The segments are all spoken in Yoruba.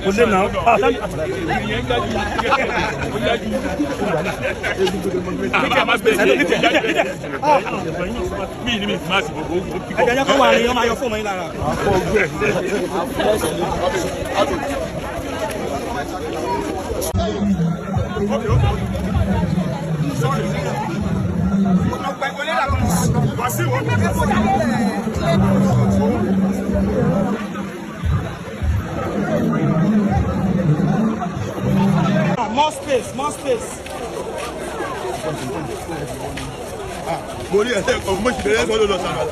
Kò lè nà. Ẹ̀jẹ̀ kọ́ wà ní ọmọ ayọ̀ fún mi lára. More space, more space. Mo rí ẹsẹ̀ kan mo sì bẹ̀rẹ̀ sọ́dọ̀ lọ sábà.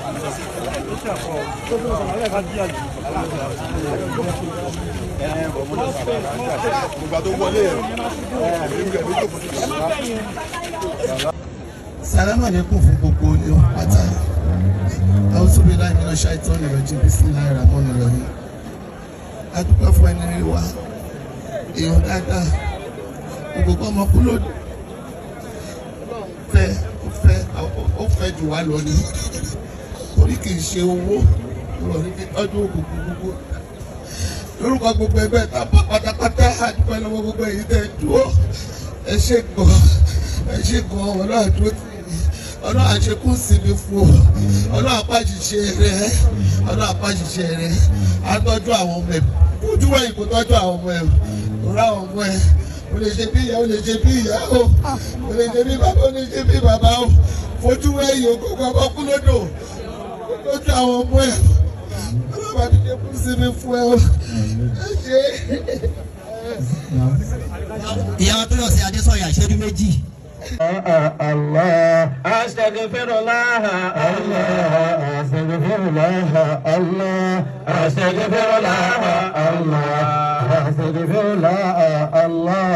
Ìgbà tó wọlé ẹ̀ Salamu alaikum fún gbogbo ilé pátá. Àwọn bí láì nínú ṣáìtọ́ nìrọ̀jí bismillahir rahmanir rahim. A dúpẹ́ fún ẹni rí wa, èèyàn dáadáa, gbogbo ọmọ kú ló fẹ́ ó fẹ́ ó fẹ́ jù wá lọ ni. Torí kì í ṣe owó lọ ní tọ́jú gbogbo gbogbo. Lórúkọ gbogbo ẹgbẹ́ tá a bá pátápátá, a dúpẹ́ lọ́wọ́ gbogbo èyí tẹ́ ẹ dúró. Ẹ ṣé gan, ẹ ṣé gan, ọlọ́run àdúró tì í, ọlọ́run àṣekú sinmi fún ọ, ọlọ́run apáṣiṣẹ́ rẹ, ọlọ́run apáṣiṣẹ́ rẹ, á tọ́jú àwọn ọmọ ẹ̀, ojú wẹ̀yìn kò tọ́jú àwọn ọmọ ẹ̀, kò rá àwọn ọmọ ẹ̀, o lè ṣe bí ìyá, o lè ṣe bí ìyá o, o lè ṣe bí bàbá, o lè ṣe bí bàbá o, fojú wẹ̀yìn o, kókó ọmọ kú lódò, tọ́jú àwọn ọmọ ẹ̀, ọlọ́run àṣekú sinmi fún ẹ o, ẹ ṣe. Ìyá wa tó yọ sí Adésọyà ìṣẹ́jú méjì. Allah astaghfirullah Allah astaghfirullah Allah astaghfirullah Allah astaghfirullah Allah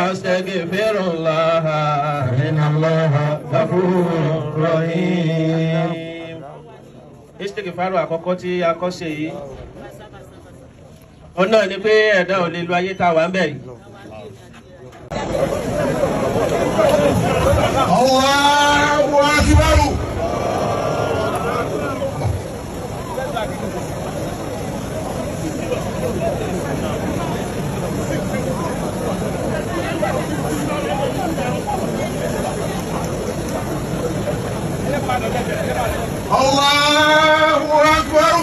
astaghfirullah inna Allah ghafurur rahim. Istighfaru àkọ́kọ́ tí a kọ́ ṣe yìí, ó náà ni pé ẹ̀dá ò lè lu ayé tá a wà ń bẹ̀ yìí. Allahu akbar. Allahu akbar.